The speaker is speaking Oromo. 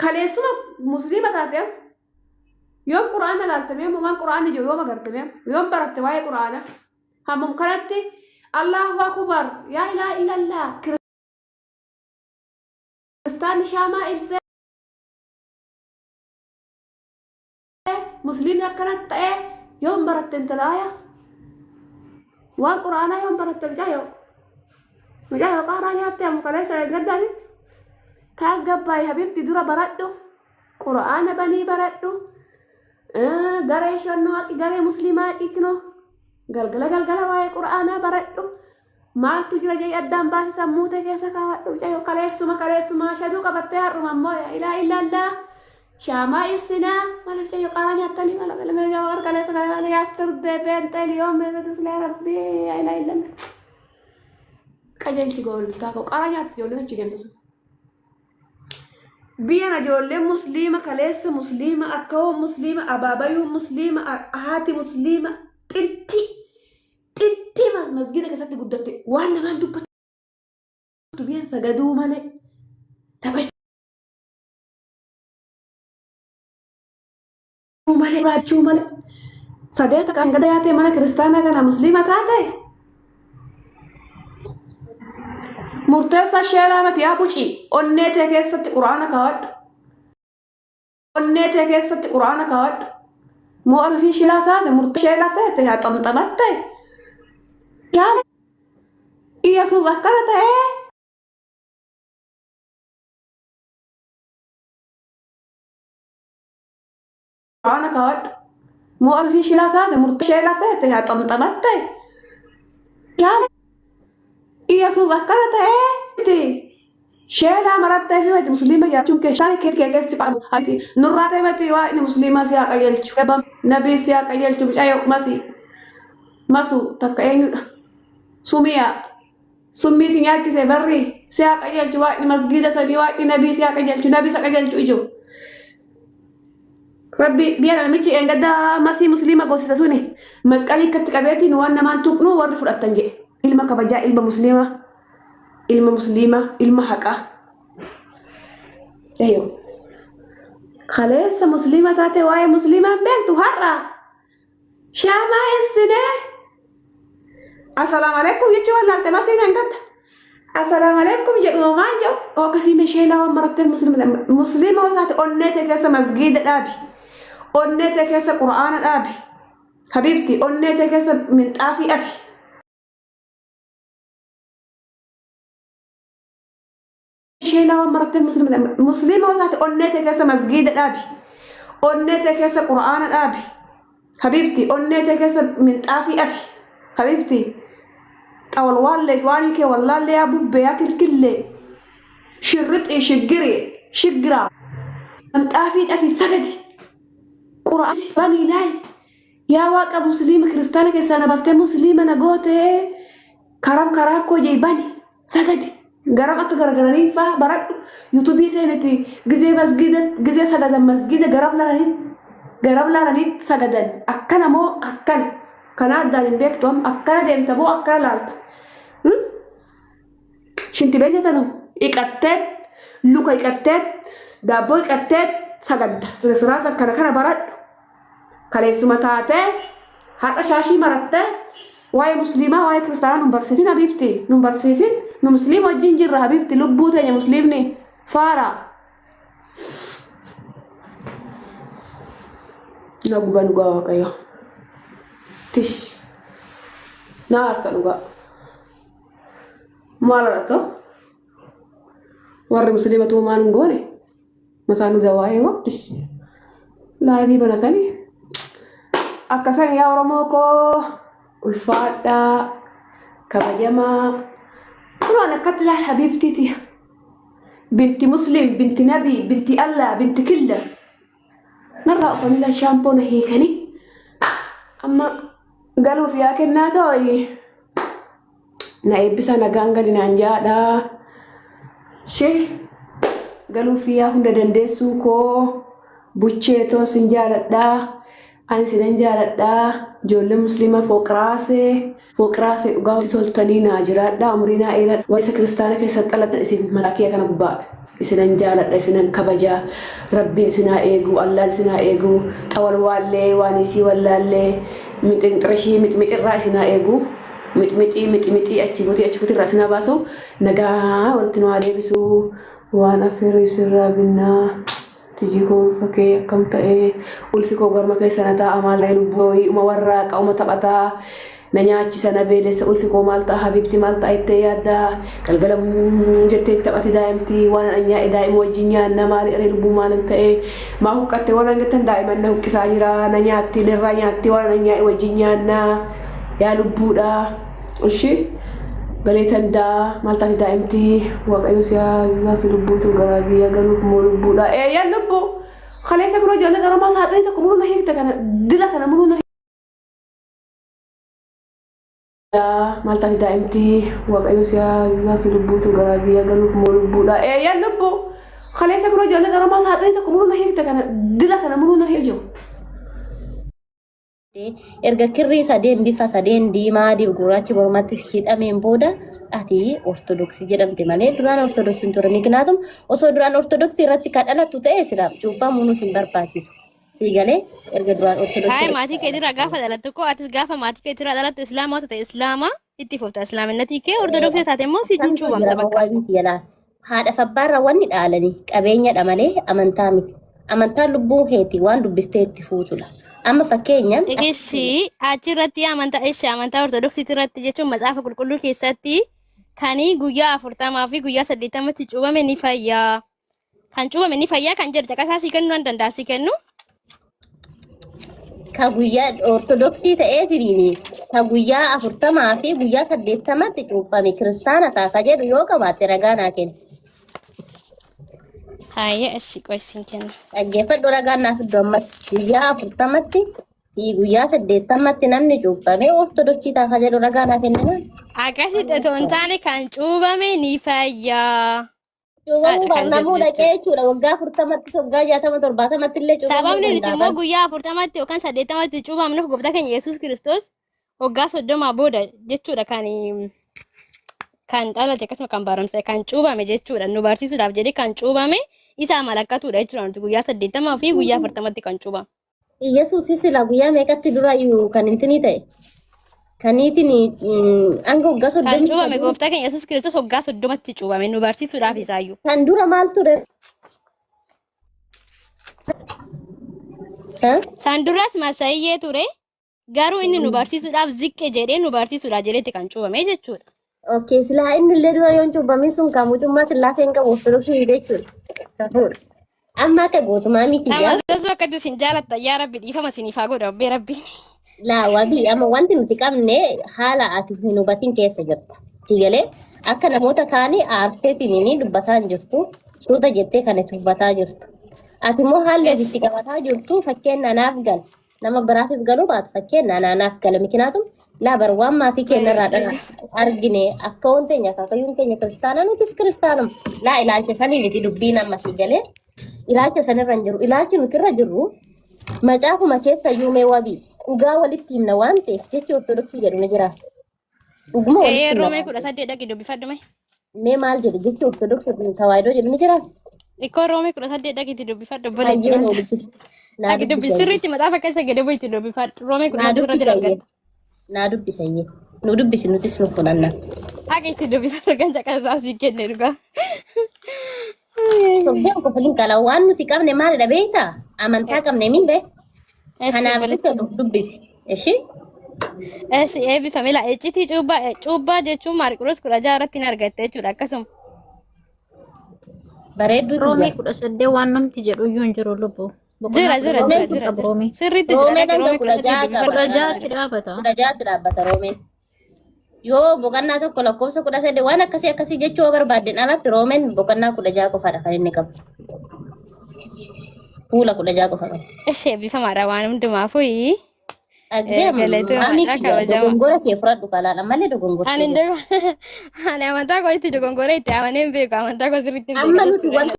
Kaleessuma musliima taate am yoom qura'aana laaltame amma waan qura'aanni jiru yoom agartame am yoom baratte waa'ee qura'aana hammam kanatti Allahu akubar yaa ilaa illallah kiristaanni shaamaa ibsee musliimni akkanatti ta'ee yoom baratte intalaaya waan qura'aanaa yoom baratte mucaayoo mucaayoo qaaraa nyaatte amma kaleessa eeggaddaani taas gabbaay habibti dura baradhu qura'aana banii baradhu garee shannoo haqi garee musliimaa haqi galgala galgala waa'ee qura'aanaa baradhu Maaltu jira jedhi addaan baasi sammuu tee keessa kaawwadhu mucayyoo kaleessuma kaleessuma shaduu qabattee har'uma immoo yaa ilaa illallaa shaamaa ibsinaa maal mucayyoo qaaraa nyaattanii mala mala mala war kaleessa kana mala yaasturde beenxee liyoon meemetu silaa rabbii yaa ilaa illallaa qajeelchi gooltaa koo qaaraa nyaatti ijoolleen achi deemtu sun. Biyyan ijoolleen musliima kaleessa musliima akkawoo musliima abaabayuu musliima haati musliima xintii Xintii masgida keessatti guddatte waan namaan dubbattu biyyan sagaduu malee taphachuu malee raachuu malee sadeen takkaan gada yaatee mana kiristaanaa kana musliima taate murteessaa sheeraa mati yaa bucii onnee tee keessatti quraana kaawwadhu. Onnee tee keessatti quraana kaawwadhu. Moo arsiin shilaa taate murtee sheelaa seete yaa xamxamatte. Yaa Iyyasuus akkana ta'ee. Quraana kaawwadhu. Moo arsiin shilaa taate murtee sheelaa seete yaa xamxamatte. Yaa Iyyasuus akkana ta'ee. Sheelaa marattee fi mati musliima jaachuun kee shaani keessa kee keessi qabu ati nurraa ta'e mati waa inni musliimaa si haa qajeelchu ebam nabii si haa qajeelchu mucayyoo masi masu takka eenyudha sumiyaa summii si nyaachise barri si haa qajeelchu waa inni masgiida sanii waa inni nabii si haa qajeelchu nabii sa qajeelchu ijoo rabbi biyya namichi eengadda masii musliima goosisa suni masqalii akkatti qabeetiin waan namaan tuqnu warri fudhattan jedhe ilma kabajaa ilma musliimaa. Ilma musliimaa, ilma haqaa. Eeyo. Kaleessa musliima taate waa'ee musliimaa hin beektu har'a. Shaamaa ibsinee. Assalaamu alaikum jechuu wallaalte masiin hangatta. Assalaamu alaikum jedhuma maal jedhu akkasii meesheelaa waan marattee musliima musliima yoo taate onnee tee keessa masgiida dhaabi. Onnee tee keessa qura'aana dhaabi. Habiibti onnee tee keessa minxaafii afi. Sheelaa waan marattee musliima musliima yoo taate onnee tee keessa masgiida dhaabi. Onnee tee keessa qura'aana dhaabi. Habiibti onnee tee keessa minxaafii afi. Habiibti xawalwaallee waan kee wallaallee yaa bubbee yaa kilkillee shirrixii shiggirii shiggiraa minxaafii dhafi sagadi. Qura'aana banii laali. Yaa waaqa musliima kiristaana keessaa na baaftee musliima na gootee karam karaan koo jee bani sagadi garam akka garagaranii faa baradhu yuutuubii seeniti gizee masgiida gizee sagadan masgiida garam laalanii sagadan akkana moo akkana kana addaan hin beektu amma akkana deemta moo akkana laalta shinti beekta tanu dhiqattee luka dhiqattee daabboo dhiqattee sagadda siraata kana kana baradhu Kaleessuma taatee har'a shaashii marattee waa'ee musliimaa waa'ee kiristaanaa nun barsiisin habiibti nun barsiisin nu musliima wajjin jirra habiibti lubbuu teenya musliimni faara. Na guba dhugaa waaqayyo. Tish. Na aarsa dhugaa. Maal arata? Warri musliima tuumaan hin goone. Mataa nu dawaa'ee hoo tish. Laayivii banatanii. Akkasan yaa Oromoo koo ulfaadhaa kabajamaa. Kunoo akkatti laal habiibtii tiya. Binti Muslim, binti Nabii, binti Allah, binti Killa. Narraa ufanii laal shaampoo na hiikanii. Amma galuuf yaa kennaa ta'oyi. Na eebbisaa nagaan gali naan jaadha. Shee galuuf yaa hunda dandeessuu koo buchee too sin jaaladha. Ani sinan jaaladha. Ijoollee musliima fooqiraasee fooqiraasee dhugaa toltanii naa jiraadha. Umurii naa dheeradha. Isa kiristaana keessatti dhalatan isin mataa kiyya kana gubbaadha. Isinan jaaladha, isinan kabaja. Rabbiin isin haa eegu, Allaan isin haa eegu. Xawalwaallee waan isii wallaallee mixinxirishii mixmixirraa isin haa eegu. Mixmixii mixmixii achi butii achi kutirraa isin haa baasu. Nagaa walitti nu haa deebisu. Waan afirii sirraa binnaa. Tijii koo ulfa kee akkam ta'ee ulfi koo garma keessa na taa'a maal ta'ee lubbuu wayii uma warraaqa uma taphataa na nyaachisa na beelessa ulfi koo maal ta'a habiibti maal ta'a jettee yaadda galgala jettee taphati daa'imti waan an nyaa'e daa'ima wajjin nyaanna maali dharee lubbuu maal ta'ee maa huqqatte waan an jettan daa'iman na huqqisaa jira na nyaatti narraa nyaatti waan an nyaa'e wajjin nyaanna yaa lubbuudha. Ishi galee daa maal taate daa'imti waaqayyo si haa baasu lubbuutu garaa biyya galuuf moo lubbuudha. Eeyyaan lubbuu kaleessa kunoo ijoolleen Oromoo saaxilii tokko muruu na hiikte kana dila kana muruu na maal taate daa'imti waaqayyo si haa baasu lubbuutu garaa biyya galuuf moo lubbuudha. Eeyyaan lubbuu kaleessa kunoo ijoolleen Oromoo saaxilii tokko muruu na hiikte kana dila kana muruu na hiikte. Erga kirrii sadeen bifa sadeen diimaa adii fi gurraachi mormatti hidhameen booda ati ortodoksii jedhamte malee duraan ortodoksii hin turre. Miknaatum osoo duraan ortodoksii irratti kan dhalattu ta'e silaa cuuphamuun hin barbaachisu. Sii galee erga duraan ortodoksii Haaya maatii keetirraa gaafa dhalattu koo atis gaafa maatii keetirraa dhalattu islaama taate islaama itti fufta islaaminnatii kee ortodoksii taate immoo si Kamtu cuubamta jira bakka. mawaabiiti jalaa. Haadha fi abbaarraa wanni dhaalanii qabeenyadha malee amantaa miti. Amantaan lubbuu keetii waan dubbistee itti fuutudha. Amma fakkeenya Egeshi achirratti amantaa eshi amantaa ortodoksii irratti jechuun macaafa qulqulluu keessatti kan guyyaa 40 fi guyyaa 80tti cuubame ni fayyaa. Kan cuubame ni fayyaa kan jedhu caqasaa sii kennuu nan danda'a sii kennu. Ka guyyaa ortodoksii ta'eetiniin ka guyyaa 40 fi guyyaa 80tti cuuphame kiristaana ta'a ka jedhu yoo qabaatte ragaa naa kenni. Haayya eshi qoy siin kenna. Dhaggeeffadhu ragaa naa fiddu ammas guyyaa 40tti fi guyyaa 80tti namni cuuphame ortodoksii ta'a ka jedhu ragaa naa kennina. Akkasitti otoo hin taane kan cuubame ni fayyaa. Cuuphamuu Haadha kan jedhu namuu dhaqee jechuudha. jechuudha waggaa 40ttis waggaa 60 70tti illee cuuphamuu Sababni nuti danda'a immoo bara. guyyaa 40tti yookaan 80tti cuuphamnuuf gooftaa keenya Yesuus Kiristoos waggaa 30 booda jechuudha kan dhalate akkasuma kan barumsa kan cuubame jechuudha nu barsiisuudhaaf jedhee kan cuubame isa malakkatuudha jechuudha nuti guyyaa 80 fi guyyaa 40tti kan cuubame. Yesuusis silaa guyyaa meeqatti dura iyyuu kan intinii ta'e? Kaniitiin hanga waggaa Kan soddomii cuubame sadii gooftaa keenya Yesuus Kiristoos waggaa 30tti cuubame nu barsiisuudhaaf isaayyuu. Kan dura maal ture? Ha? San duras masayyee ture garuu inni nu barsiisuudhaaf ziqqe jedhee nu barsiisuudhaaf jedheetti kan cuubame jechuudha. Okay, silaa inni illee dura yoon cuubamin sun kan mucummaa sillaasee hin qabu ortodoksii jechuudha. Safuudha. Amma akka gootumaa miti yaa. Tamazzazuu akkatti isin jaalatta yaa rabbi dhiifama isiniif haa godhu abbee rabbi. Laa wabii amma wanti nuti qabne haala ati hin hubatin keessa jirta. Tigalee akka namoota kaanii aarteetiin ni dubbataa hin jirtu. Suuta jettee kan itti hubataa jirtu. Ati immoo haalli ati itti qabataa jirtu fakkeenya naaf gala. Nama biraatiif galuu baatu fakkeenya anaaf gala. Mikinaatum laa bar waan maatii keenya irraa dhala argine akka waan teenya akaakayyuun keenya kiristaana nutis kiristaanuma. Laa ilaalcha sanii miti dubbiin amma si galee ilaalcha sanirra hin jiru. Ilaalchi nuti irra jirru macaafuma keessa iyyuu mee wabii dhugaa walitti himna waan ta'eef jechi ortodoksii jedhu ni jira. Dhuguma walitti Ee himna Roomee waan kudha ta'eef. saddeet dhaqi dubbifadhu mee. Mee maal jedhe jechi ortodoksii tawaayidoo jedhu ni jira. Ikkoo Roomee 18 dhaqi itti dubbifadhu obboleetti Hayyee maal nuu ta'a. dubbisi. Naa Dhaqi dubbisi dubbisi hayyee. sirriitti macaafa keessa gadi bu'i itti dubbifadhu. Roomee kudha Naa saddeet irra dubbisi jira hayyee. argatta. Naa dubbisi hayyee. Nuu dubbisi nutis nu fudhanna. Dhaqi itti dubbifadhu kan caqasaa sii kenne dhugaa. Torbeen kofalin qala waan nuti qabne maalidha beektaa? Amantaa qabne minne Eshi kanaaf obboleetti. jecha nuuf dubbisi. Ishi Eshi eebbifame laa iccitii cuubbaa cuubbaa jechuun Maarqoos 16 irratti hin argatte jechuudha akkasuma. Bareedduu Roomee tiyya. 18 waan namti jedhu iyyuu hin jiru lubbu. Boqonnaa Jira kudha jira Roomeen jira saddeet jira qabu jira. roomee. Sirriitti jira Roomeen dhaqi hanga Roomee kudha 18 ja'a qaba. dubbifadhu Kudha sirriitti ja'atti jira. dhaabata. 16tti dhaabbata Roomeen. Yoo boqonnaa tokko lakkoofsa 18 waan akkasii akkasii jechuu yoo barbaadden alatti Roomeen boqonnaa 16 qofaadha kan inni qabu. Fuula 16 qofa qaba. Ishee eebbifamaadha waan hundumaafuu. Dhagdee Galatoomaadha maamii kiyya kabajamaa. dogongora kee fudhadhu kalaan ammallee dogongortee Ani jirta. ani amantaa koo itti dogongoree itti amanee hin beeku amantaa koo sirriitti hin Amma beeka nuti jechuudha. wanta